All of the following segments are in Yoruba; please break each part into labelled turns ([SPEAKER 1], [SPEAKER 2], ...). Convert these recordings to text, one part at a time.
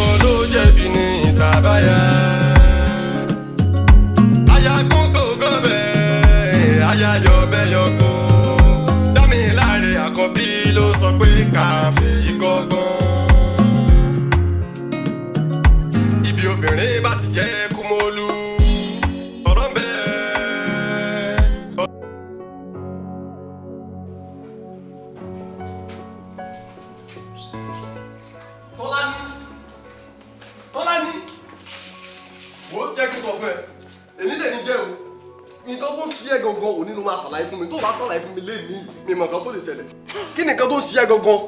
[SPEAKER 1] Ọkọ ló jẹ̀bi ní ìtàbáyà. Ayagun kò gọ́bẹ̀, ayayọ̀ bẹ́yọkọ. Dámiláre àkọ́bí ló sọ pé káfí kọ́gbọ́n. Ibi obìnrin bá ti jẹ́ kúmọ́lú, ọ̀rọ̀ ń bẹ.
[SPEAKER 2] Tọ́lání, Tọ́lání, wò ó jẹ́ kí n sọ fún ẹ, èmi lè ní jẹ́ o. Nǹkan tó ń ṣe ẹ́ gangan òní ló máa ṣàlàyé fún mi. Tó bá ṣàlàyé fún mi lénìí, mi mọ̀ nǹkan tó lè ṣẹlẹ̀. Kí ni nǹkan tó ń ṣe ẹ́ gangan?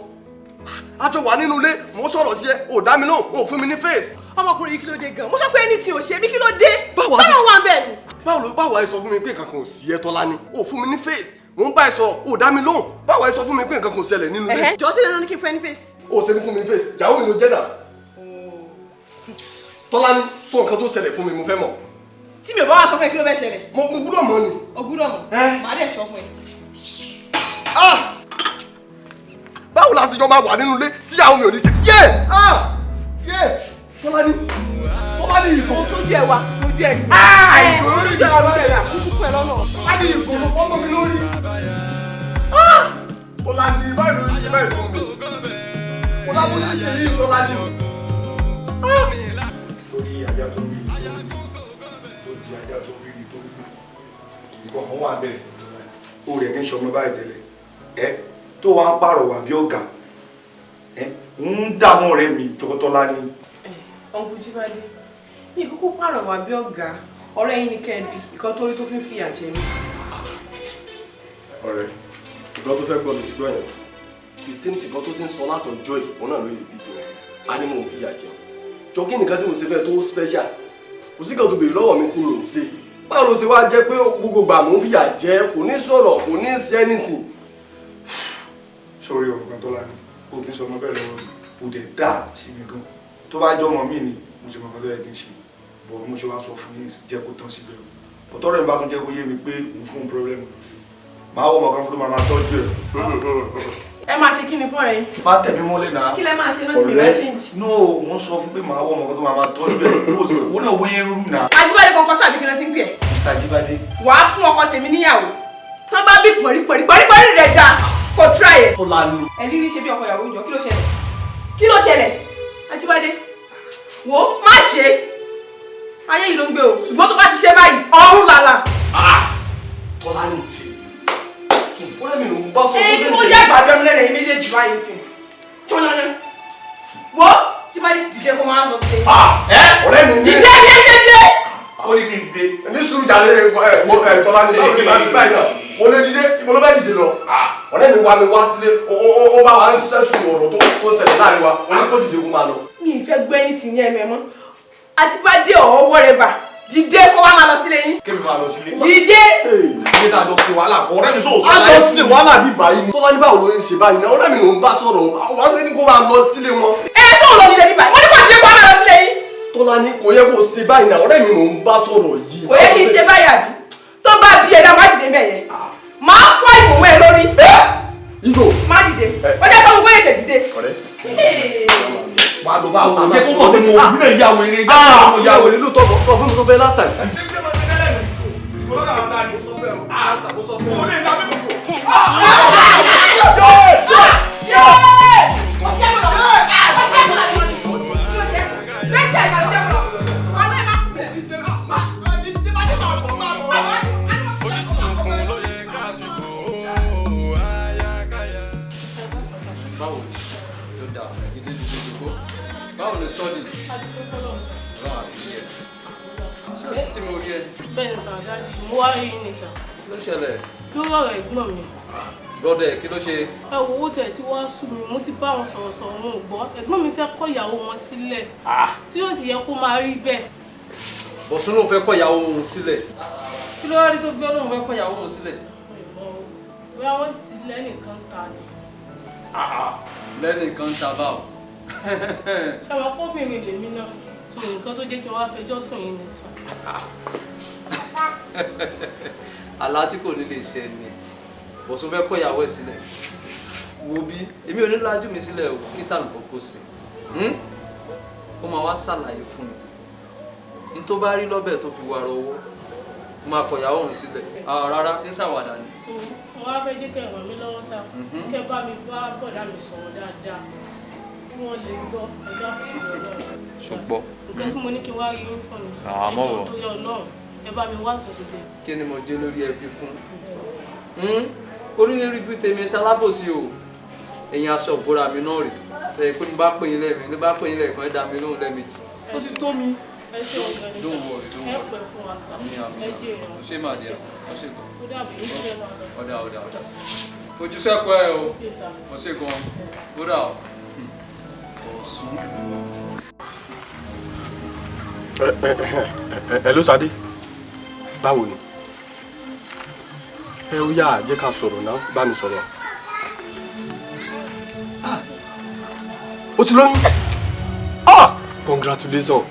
[SPEAKER 2] A jọ wà nínú ilé, mò ń sọ̀rọ̀ sí ẹ, ò dá mi lóhùn, ò fún mi ní face.
[SPEAKER 3] Ọmọkùnrin yìí, kí ló dé gan? Mo sọ pé ẹni tí ò ṣe mí, kí ló dé?
[SPEAKER 2] Báwo a
[SPEAKER 3] Sọ́nà
[SPEAKER 2] ṣe-
[SPEAKER 3] wà ń bẹ̀ ni.
[SPEAKER 2] Báwo ló báwo ẹ sọ fún mi pé nǹkan kan ò sí ẹ, Tọ́lání? Ò fún mi ní face, mò ń bá ẹ sọ̀rọ̀, ò dá mi lóhùn. Báwo ẹ sọ fún mi pé nǹkan kan ò ṣẹlẹ̀ nínú ilé?
[SPEAKER 3] Ẹ̀hẹ́, jọ sí dandan ní kí n fún ẹ ní face?
[SPEAKER 2] Ó ṣe ní fún mi ní face, ìyàwó mi ló jẹ́ náà. Tọ́lání, sọ nǹkan tó ṣẹlẹ̀ fún mi, mo fẹ́ mọ̀.
[SPEAKER 3] Tí mi ò bá wá sọ fún ẹ, kí ló fẹ́ ṣẹlẹ̀?
[SPEAKER 2] Mo gbúdọ̀ mọ̀ ni.
[SPEAKER 3] O gbúdọ̀ mọ̀.
[SPEAKER 2] Ẹ́.
[SPEAKER 3] Màá dẹ̀ sọ fún ẹ.
[SPEAKER 2] Ah! Báwo la ṣe jọ máa wà nínú ilé tí ìyàwó mi ò ní ṣe yé? Ah! Yé! Tọ́lání, Tọ́lání, ìgò.
[SPEAKER 3] Mo tójú ẹ wá, tójú ẹ rí.
[SPEAKER 2] Ah!
[SPEAKER 3] Ẹ
[SPEAKER 2] Ìgò lórí.
[SPEAKER 3] Tójú ẹ wá, tójú ẹ rí, àkúkú fún ẹ lọ́nà.
[SPEAKER 2] Tọ́lání, ìgò ló fọ́ mọ́ mi lórí. Ah! Tọ́lání, báyìí ló ń ṣe báyìí fún mi. Tọ́lání ló ń ṣe yìí, Tọ́lání.
[SPEAKER 4] Sórí ajá tó rí tó di ajá tó rí tó rí, nǹkan kan wà bẹ́ẹ̀. Ó rẹ̀ kí n sọmọ báyìí tẹ́lẹ̀ ẹ tó wá ń pàrọwà bí ọ̀gá ẹ ń dààmú ọ̀rẹ́ mi Jọkọtọ́lá ni.
[SPEAKER 3] Uncle Jíbádé, mi kúkú pàrọwà bí ọ̀gá. Ọ̀rẹ́ yín ní kẹ́ẹ̀bì ìkan tó rí tó fi ń fìyà jẹ mí.
[SPEAKER 2] Ọ̀rẹ́, ìgbọ́ tó fẹ́ gbọ́ ló ti gbọ́ yẹn. The same thing kan tó ti ń sọ látọjọ́ yìí, òun náà ló yẹ repeat yẹn. A ní mò ń fìyà jẹun. Jọ, kí nìkan tí mo ṣe fẹ́ tó special? Kò sí kan tó béèrè lọ́wọ́ mi tí mi ń ṣe. Báwo ló ṣe wá jẹ́ pé gbogbo gbà mò ń fìyà jẹ, kò ní sọ̀rọ̀, kò ní ṣe anything?
[SPEAKER 4] Sórí ọmọ kan, Tọ́lá ni ó kì í sọmọ bẹ́ẹ̀ lọ́wọ́ mi, ó dẹ̀ dá sí mi gan. Tó bá jọmọ mi ni mo ṣe mọ nǹkan tó yẹ kí n ṣe bọ̀, mo ṣe wá sọ fún yín, jẹ́ kó tán síbẹ̀ o. Ọ̀tọ́rọ̀ mi bá tún jẹ́ kó yé mi pé òun fún un problem, máa wọ ọmọ kan fún tó máa máa tọ́jú ẹ̀.
[SPEAKER 3] Ẹ máa ṣe kí ni fún ọ̀rẹ́ yín?
[SPEAKER 4] Má tẹ̀ mí mọ́lẹ̀ náà.
[SPEAKER 3] Kí lẹ máa ṣe náà tí mi bá
[SPEAKER 4] Ọ̀rẹ́
[SPEAKER 3] change?
[SPEAKER 4] No, mo ń sọ fún pé màá wọ ọmọ kan tó máa máa tọ́jú ẹ̀. Owó náà wọ́n yẹn rú náà.
[SPEAKER 3] Ajíbádé kankan sábì, kí ló ti ń pè ẹ́?
[SPEAKER 4] Mr. Jíbádé.
[SPEAKER 3] Wàá fún ọkọ tèmi níyàwó. Tán bá bí pọ̀nrí pọ̀nrí pọ̀nrí pọ̀nrí rẹ̀ dáa, kò try ẹ̀.
[SPEAKER 2] Tọ́lání.
[SPEAKER 3] Ẹ rírí ṣe bí ọkọ ìyàwó jọ, kí ló ṣẹlẹ̀? Kí ló ṣẹlẹ̀? Ajíbádé, wo má ṣe ayé yìí ló ń gbé o, ṣùgbọ́n tó bá ti ṣe báyìí, ọ̀run làlà.
[SPEAKER 2] Tọ́lání, ó lẹ́mi ló ń bá sọ.
[SPEAKER 3] Èyí tí mo jẹ́ àgbàdo ẹnu lẹ́rẹ̀ yìí méjèèjì báyìí sí. Tọ́lání, wo Jíbádé, dìde kó máa lọ sí.
[SPEAKER 2] Ọ̀rẹ́ mi ní.
[SPEAKER 3] Dìde, dìde, dìde.
[SPEAKER 4] Ó ní kí n dìde.
[SPEAKER 2] Ní sùúrù jàre. Ẹ wo ẹ, Tọ́lání, báwo ni màá ṣe báyìí náà? Kò lè dìde, ibo ló bá dìde lọ? Ọ̀rẹ́ mi wá mi wá sílé, ó bá wa ń sẹ́sù ọ̀rọ̀ tó ṣẹlẹ̀ láàrin wa, ó ní kó dìde kó máa lọ.
[SPEAKER 3] Mi ì fẹ́ gbọ́ ẹni tì ní ẹnu ẹ mọ́. Ajíbádé ọ̀ọ́ wọ́rẹ́bà, dìde kó wá máa lọ sílé yín.
[SPEAKER 4] Kébì máa lọ sílé.
[SPEAKER 3] Dìde.
[SPEAKER 4] Ilé tá a jọ ṣe wàhálà kọ, ọ̀rẹ́ mi sóò
[SPEAKER 2] A lọ sí wàhálà bí báyìí ni. Tọ́lání, báwo ló ń ṣe báyìí náà? Ọ̀rẹ́ mi ló ń bá sọ̀rọ̀, wá sí ní kó máa lọ sílé wọn.
[SPEAKER 3] Ẹ sọ̀rọ̀ lọ nílé bíbá, mo ní kó dìde kó wá máa lọ sílé yín.
[SPEAKER 2] Tọ́lání, kò yẹ kó ṣe báyìí náà. Ọ̀rẹ́ mi ló ń bá sọ̀rọ̀ yìí.
[SPEAKER 3] Kò yẹ kí n ṣe báyìí àbí? Tó bá bí ẹ̀dá, má dìde bẹ́ẹ̀ yẹn, máa fọ́ ìmùwẹ́ ẹ lórí.
[SPEAKER 2] Ìgò.
[SPEAKER 3] Má dìde, ó jẹ́ sọ́mu bóyá tẹ̀ dìde.
[SPEAKER 2] Ọ̀rẹ́.
[SPEAKER 4] Wàá lọ bá wò ó, jẹ́ kó mọ̀ pé mo ò ní ìyá wèrè.
[SPEAKER 2] Ah, ìyá wèrè lóòótọ́, sọ fún mi tó fẹ́ last time. Mo sọ fún ẹ.
[SPEAKER 1] Ojú sunukun ló yẹ ká fi wò ó, ayákáyà.
[SPEAKER 5] Báwo ni? Ló dáa fún ẹ. Dídé dídé dògbò. Báwo ni study? Ọlọ́run àfi yẹ. Ṣé o sì tí mo rí ẹ?
[SPEAKER 6] Bẹ́ẹ̀ sir, daddy, mo wá rí yín ni sir.
[SPEAKER 5] Kí ló ṣẹlẹ̀?
[SPEAKER 6] Lórí ọ̀rọ̀ ẹ̀gbọ́n mi.
[SPEAKER 5] Brother ẹ̀, kí ló ṣe?
[SPEAKER 6] Ẹ wo, owó tẹ̀ tí wọ́n sú mi. Mo ti bá wọn sọ̀rọ̀ sọ̀rọ̀, wọn ò gbọ́. Ẹ̀gbọ́n mi fẹ́ kọ́ ìyàwó wọn sílẹ̀, tí yóò sì yẹ kó máa rí bẹ́ẹ̀.
[SPEAKER 5] Bọ̀sùn lòun fẹ́ kọ́ ìyàwó òun sílẹ̀. Kí ló wá rí tó fi lóun fẹ́ kọ́ ìyàwó òun sílẹ̀?
[SPEAKER 6] Ìmọ̀ o, bóyá wọ́n sì ti lẹ́nìkan ta ni.
[SPEAKER 5] Lẹ́nìkan ta báwo?
[SPEAKER 6] Ṣàwọn kóbìnrin lèmi náà tó nǹkan tó jẹ́ kí n wá fẹjọ́ sùn yín ni sir.
[SPEAKER 5] Àlá tí kò ní lè ṣẹ ni. Bọ̀sùn fẹ́ kọ́ ìyàwó ẹ̀ sílẹ̀. Wo bí, èmi ò ní lajú mi sílẹ̀ o, kí tàlùkọ́ kó sí. Ó máa wá ṣàlàyé fún mi ní tó bá rí lọ́bẹ̀ tó fi wàrà owó, ó máa kọ ìyàwó òun sílẹ̀. Rárá, ń ṣàwàdà ni.
[SPEAKER 6] Mo wá fẹ́ jẹ́ kẹ́ ràn mí lọ́wọ́ sá, kẹ́ bá mi bá bọ̀dá mi sọ̀rọ̀ dáadáa kí wọ́n lè gbọ́ ẹjọ́ àkókò Ọlọ́run.
[SPEAKER 5] Ṣùgbọ́n
[SPEAKER 6] nǹkan tí mo ní kí n wá rí yín fún mi sọ,
[SPEAKER 5] Àmọ́
[SPEAKER 6] ẹjọ́
[SPEAKER 5] wọ̀.
[SPEAKER 6] tó yẹ Ọlọ́run, ẹ bá mi wá àtúnṣe sí.
[SPEAKER 5] Kí ni mo jẹ́ lórí ẹbí fún? Olórí ẹbí tèmi ṣalábòsí o. Ẹ̀yin aṣọ ìbora mi náà rè é pé mo bá pè yín lẹ́ẹ̀mí, mo bá pè yín lẹ́ẹ̀kan, ẹ dá mi lóhùn lẹ́ẹ̀mejì. Ó ti tó mi.
[SPEAKER 6] Ẹ ṣe ọ̀gbẹ́ni
[SPEAKER 5] Don't
[SPEAKER 6] sá.
[SPEAKER 5] worry, don't
[SPEAKER 6] Ẹ
[SPEAKER 5] worry.
[SPEAKER 6] pẹ́ fún wa sá.
[SPEAKER 5] Àmín, àmín,
[SPEAKER 6] Ẹ
[SPEAKER 5] àmín.
[SPEAKER 6] jẹ́ ìrànwọ́.
[SPEAKER 5] Ṣé màá jẹ́? Ó ṣe gan.
[SPEAKER 6] Ó dàbí ní ṣe máa lọ.
[SPEAKER 5] Ọ̀dà, ọ̀dà, ọ̀dà. Fojú sẹ́kọ̀ọ́ ẹ o.
[SPEAKER 6] Okay, sir.
[SPEAKER 5] Mo ṣe gan. Kódà o. Ọ̀sùn.
[SPEAKER 2] Ẹ ló Sadé, báwo ni? Ẹ ó yá, jẹ́ ká sọ̀rọ̀ náà, bá mi sọ̀rọ̀. Ah, ó ti lóyún. Ah, congratulations.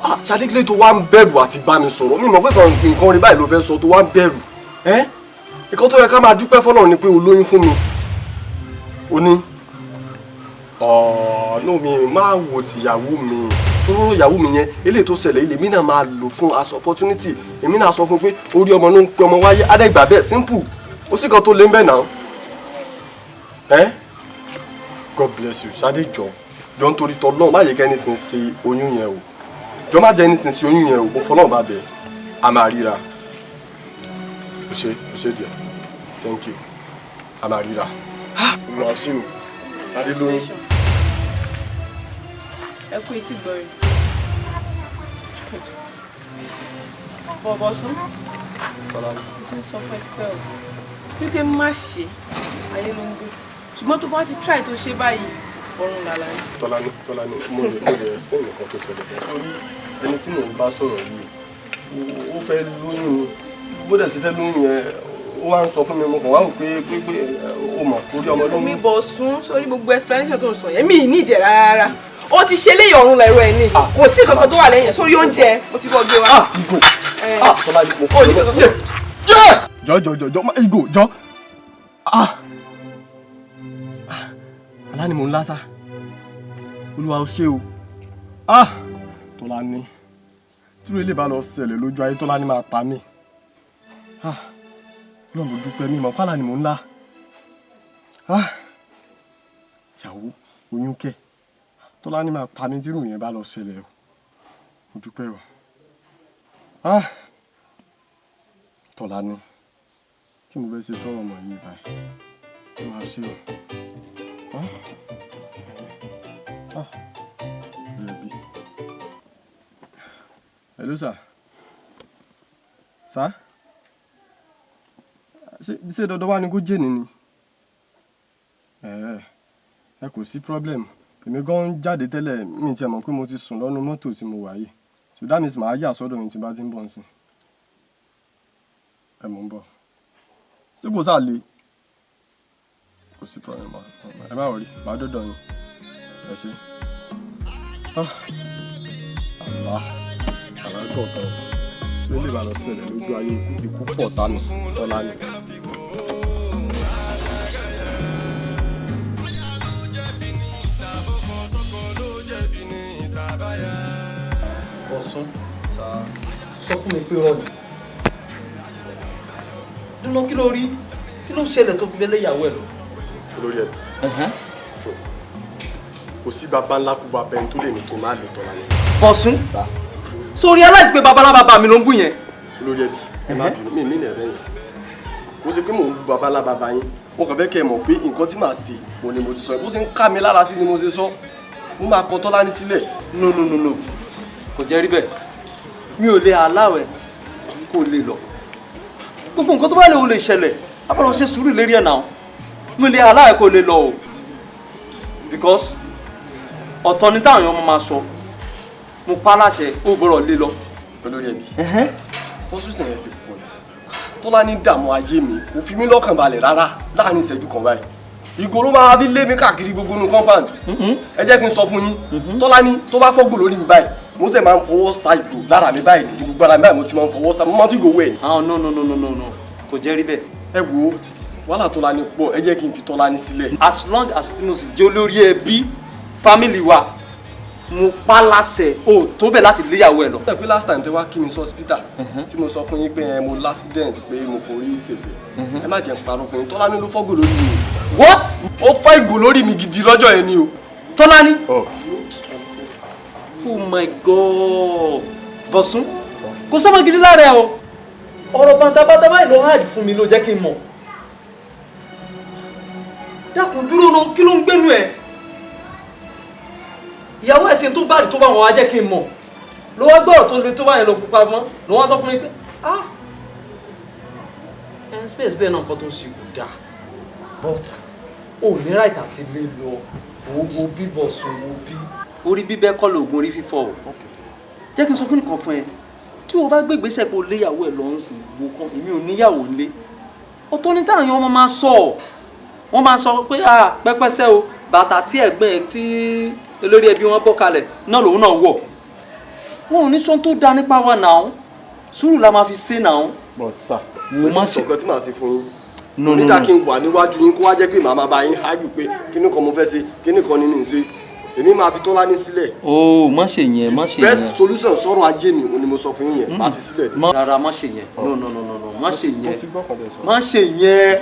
[SPEAKER 2] Ah, Sadé, kílé tó wá ń bẹ̀rù àti bá mi sọ̀rọ̀? Mi mọ̀ pé nǹkan rí báyìí ló fẹ́ sọ tó wá ń bẹ̀rù. Ẹ́ nǹkan tó yẹ ká máa dúpẹ́ fọ́lọ́run ni pé o lóyún fún mi. O ní ọ̀ọ́nù mi máa wò tìyàwó mi sọ̀rọ̀ ìyàwó mi yẹn, eléyìí tó ṣẹlẹ̀ ilé mi náà máa lò fún as opportunity. Èmi náà sọ fún pé orí ọmọ ló ń pe ọmọ wáyé, adẹ́gbà bẹ́ẹ̀, simple. Ó sì kan tó lé ń bẹ̀ náà. Ẹ́ God bless you, Sadé. Jọ jọ, nítorí tọ́lọ́run, má yẹ kẹ́ ẹni tí ń ṣe oyún yẹn o. Jọ, má jẹ́ ẹni tí ń ṣe oyún yẹn o. Mo fọlọ́run bá bẹ̀, a máa ríra. O ṣe, o ṣe díẹ̀, thank you, a máa ríra. Olùwà sí o, Sadé lóyún.
[SPEAKER 3] Ẹ kú etí gbọ́rẹ̀. Bọ̀bọ̀ sún,
[SPEAKER 2] Tọ́lá.
[SPEAKER 3] mo ti ń sọ fún ẹ tipẹ́ o wípé má ṣe, ayé ló ń gbé, ṣùgbọ́n tó bá ti try tó ṣe báyìí, ọ̀run làlá yìí.
[SPEAKER 2] Tọ́lání, Tọ́lání, mo lè explain nǹkan tó ṣẹlẹ̀ bẹ́ẹ̀. Sórí ẹni tí mò ń bá sọ̀rọ̀ yìí, ó fẹ́ lóyún ni. Bó dẹ̀ sí fẹ́ lóyún yẹn, ó wá ń sọ fún mi, mo kàn wá wò pé ó mọ̀ kórí ọmọ lóyún.
[SPEAKER 3] Mi bọ̀ sún, sórí gbogbo explanation tó ń sọ yẹn, mi ì ní ìdẹ̀ rárá. Ó ti ṣe léyìn, ọ̀run lẹ̀rọ ẹ̀ ní kò sí kankan tó wà lẹ́yìn ẹ̀. Sórí oúnjẹ mo ti bọ́ gbé wa.
[SPEAKER 2] Ah, ìgò! Ah, Tọ́lání, mo
[SPEAKER 3] Ó ní kankan.
[SPEAKER 2] Jọ, jọ, jọ, jọ, ìgò, jọ. Ah! Alá ni mò ń lásà. Olúwa ó ṣe o. Ah! Tọ́lání. Tí ilé bá lọ ṣẹlẹ̀ lójú ayé, Tọ́lání máa pa mí. Ah! Ọlọ́run, mo dúpẹ́, mi mọ̀ kálá ni mò ń lá. Ah! Ìyàwó, oyún kẹ̀. Tọ́lání máa pa mí tí irú yẹn bá lọ ṣẹlẹ̀ o. Mo dúpẹ́ o. Ah! Tọ́lání. Kí mo fẹ́ ṣe sọ̀rọ̀ ọmọ yìí báyìí? Kí máa ṣe o? Ah! Ah! Rẹ̀bí. Hello, sir. Sir? Ṣé dandan wá ni kó jẹ́ ní ni? Ẹ kò sí problem. Èmi gan ń jáde tẹ́lẹ̀, mi ti ẹ̀ mọ̀ pé mo ti sùn lọ́nu mọ́tò tí mo wà yìí. So that means màá yà sọ́dọ̀ yín tí bá ti ń bọ̀ nsìn. Ẹ mò ń bọ̀. Ṣé kò sáà le? Kò sí problem mọ́. Ẹ má worry, màá dọ́dọ̀ yín. Ẹ ṣé. Ah! Allah! Àlá gọ̀ gan. Tí ó lè bá lọ ṣẹlẹ̀ lójú ayé, ikú pọ̀ tánu, Tọ́lá ni.
[SPEAKER 7] Ọ̀sùn, sọ fún mi pé irọ́ ni. Dúnà, kí ló rí? Kí ló ṣẹlẹ̀ tó fi lé ìyàwó ẹ̀ lọ?
[SPEAKER 2] Olórí ẹbí, kò sí baba ńlá kú baba ẹni tó lè ní kí n má lè Tọ́lá ni.
[SPEAKER 7] Bọ̀sún, so realize pé babalábá bá mi ló ń bú yẹn.
[SPEAKER 2] Olórí ẹbí, ẹ má bínú, mi ní ẹ̀rẹ́ yẹn. Kò sí pé mò ń bú baba ńlá baba yín. Mo kàn fẹ́ kẹ́ ẹ mọ̀ pé nǹkan tí màá ṣe mo ni mo ti sọ. Bó ṣe ń ká mi lára sí ni mo ṣe sọ. Mo máa kọ Tọ́lání sílẹ̀.
[SPEAKER 7] No, no, no, no, kò jẹ́ rí bẹ́ẹ̀. Mi ò lè aláwẹ̀ kó lè lọ. Gbogbo nǹkan tó bá lè wo lè ṣẹlẹ̀, a bá lọ ṣe sùúrù lérí ẹ̀ náà. Mi ò lè aláwẹ̀ kó lè lọ o, because ọ̀tọ̀ ni táwọn èèyàn máa sọ. Mo pa láṣẹ, ó gbọ́dọ̀ lé lọ.
[SPEAKER 2] Olórí ẹbí, fọ́sùsì yẹn ti pọ̀ jù. Tọ́lání dààmú ayé mi, kò fi mí lọ́kàn balẹ̀ rárá. Láàrin ìṣẹ́jú kan báyìí, ìgò ló máa fi lé mi káàkiri gbogbo inú compound. Ẹ jẹ́ kí n sọ fún yín, Tọ́lání tó bá fọ́gò lórí mi báyìí, mo sì máa ń fọwọ́ sa ìgò lára mi báyìí, ní gbogbo ara mi báyìí mo ti máa ń fọwọ́ sa, mo máa ń fi ìgò wẹ̀ ni.
[SPEAKER 7] Ah, no, no, no, no, no, no, kò jẹ́ rí bẹ́ẹ̀.
[SPEAKER 2] Ẹ wo, wàhálà Tọ́lání pọ̀, ẹ jẹ́ kí n fi Tọ́lání sílẹ̀.
[SPEAKER 7] As long as tí mo sì jẹ́ olórí ẹbí family wa, Mo pa láṣẹ o tó bẹ̀ láti léyàwó ẹ lọ.
[SPEAKER 2] Ẹ pé last time tẹ wá kí mi sí hospital tí mo sọ fún yín pé mo l'accident, pé mo forí ṣèṣe, ẹ má jẹ́ n parọ́ fún yín, Tọ́lání ló fọ́gò lórí mi.
[SPEAKER 7] What?
[SPEAKER 2] Ó fọ́ ìgò lórí mi gidi lọ́jọ́ yẹn ni o.
[SPEAKER 7] Tọ́lání. Oh my God, Bọ̀sún, kò sọ́mọ gidi lára ẹ o. Ọ̀rọ̀ bàtàbàtà báyìí ló hard fún mi, ló jẹ́ kí n mọ̀. Dákun, dúró ná, kí ló ń gbénu ẹ? Ìyàwó ẹ̀sìn tó báàdì tó bá wọn wá jẹ́ kí n mọ̀, ló wá gbọ́rọ̀ tó le tó báyìí lọ pupa mọ́, ló wá sọ fún mi pé ah, ẹ̀ space bẹ́ẹ̀ náà, nǹkan tó ń ṣe kò dáa, but o ní right àti lè lọ owó bíbọ̀ sùn wo bí. Orí bíbẹ́ kọ́ lóògùn orí fífọ́ o. Jẹ́ kí n sọ fún nìkan fún ẹ, tí o bá gbé ìgbésẹ̀ pé o léyàwó ẹ̀ lọ́rùn sí wo kan, èmi ò níyàwó ńlé. Ọ̀tọ̀ ní táwọn ọmọ máa sọ ọ́, wọ́n máa sọ pé ah, pẹ́pẹ́sẹ́ o, bàtà tí ẹ̀gbọ́n ẹ̀ tí olórí ẹbí wọn bọ́ kalẹ̀ náà lòun náà wọ̀. Wọn ò ní sọ tó da nípa wa náà. Sùúrù la máa fi ṣe náà.
[SPEAKER 2] But sir,
[SPEAKER 7] Wo má ṣe.
[SPEAKER 2] nǹkan tí màá ṣe fún yín,
[SPEAKER 7] No, no,
[SPEAKER 2] nígbà
[SPEAKER 7] no.
[SPEAKER 2] kí n wà níwájú yín, kó wá jẹ́ pé màá máa bá yín hájú pé kíní kan mo fẹ́ ṣe, kíní kan ni mi ń ṣe, èmi máa fi Tọ́lání sílẹ̀.
[SPEAKER 7] O má ṣe yẹn, má ṣe
[SPEAKER 2] Best
[SPEAKER 7] yẹn.
[SPEAKER 2] solution sọ̀rọ̀ ayé mi òun ni mo sọ fún yín yẹn, máa fi sílẹ̀.
[SPEAKER 7] Rárá, má ṣe yẹn. No, no, no, no, no, má ṣe yẹn, má ṣe yẹn.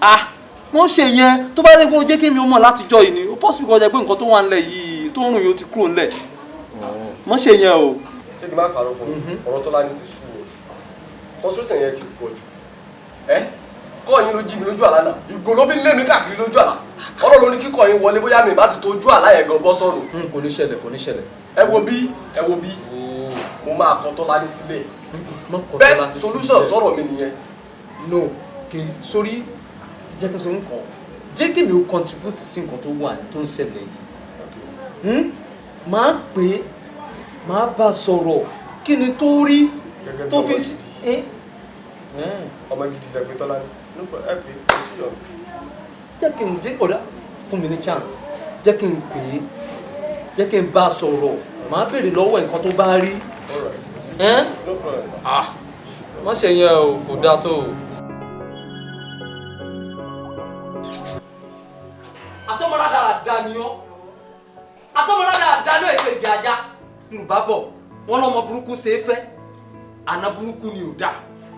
[SPEAKER 7] Ah, má ṣe yẹn. Tó bá dé kó jẹ́ kí mi ó mọ̀ látijọ́ yìí ni ó possible kó jẹ́ pé nǹkan tó wà ńlẹ̀ yìí tó ń rùn yìí ó ti kúrò ńlẹ̀. Má ṣe yẹn o.
[SPEAKER 2] Ṣé kí n má parọ́ fún yín? Ọ̀rọ̀ Tọ́lání ti sú o. Frustration yẹn ti pọ̀ jù. Ẹ kọ́ yín ló jí mi lójú àlá náà, ìgò ló fi ń lé mi káàkiri lójú àlá. Ọlọ́run ló ní kíkọ́ yín wọlé, bóyá mi bá ti tójú àlá yẹn gan bọ́ sọ́run.
[SPEAKER 7] Kò ní ṣẹlẹ̀, kò ní ṣẹlẹ̀.
[SPEAKER 2] Ẹ wo bí, ẹ wo bí, mo máa kọ Tọ́lání sílẹ̀.
[SPEAKER 7] Má kọ
[SPEAKER 2] Best
[SPEAKER 7] Tọ́lání
[SPEAKER 2] solution
[SPEAKER 7] sílẹ̀.
[SPEAKER 2] sọ̀rọ̀ mi nìyẹn.
[SPEAKER 7] No, kì í sórí. Jẹ́ kí n sọ nǹkan, jẹ́ kí mi ò contribute sí nǹkan tó wà tó ń ṣẹlẹ̀ yìí. Máa pè é, máa bá a sọ̀rọ̀, kí ni tó rí
[SPEAKER 2] Gẹ́gẹ́ bí
[SPEAKER 7] tó fi
[SPEAKER 2] ọmọ gidi.
[SPEAKER 7] ẹ
[SPEAKER 2] Ọmọ gidi lẹ pé Tọ́lání, ẹ pé kò sí ọ̀nà.
[SPEAKER 7] Jẹ́ kí n jẹ́ ọ̀dà fún mi ní chance, jẹ́ kí n pè é, jẹ́ kí n bá a sọ̀rọ̀, máa béèrè lọ́wọ́ ẹ̀ nǹkan tó bá rí.
[SPEAKER 2] All right.
[SPEAKER 7] Ẹ́n?
[SPEAKER 2] No problem, sir.
[SPEAKER 7] Ah, má ṣe yẹn o, kò dáa tó o. Asọ́mọ́ra dáradára ni ọ́, asọ́mọ́ra dáradára ní èkejì ajá. Yorùbá bọ̀, wọ́n lọ́mọ burúkú ṣe é fẹ́, àná burúkú ni ò dáa.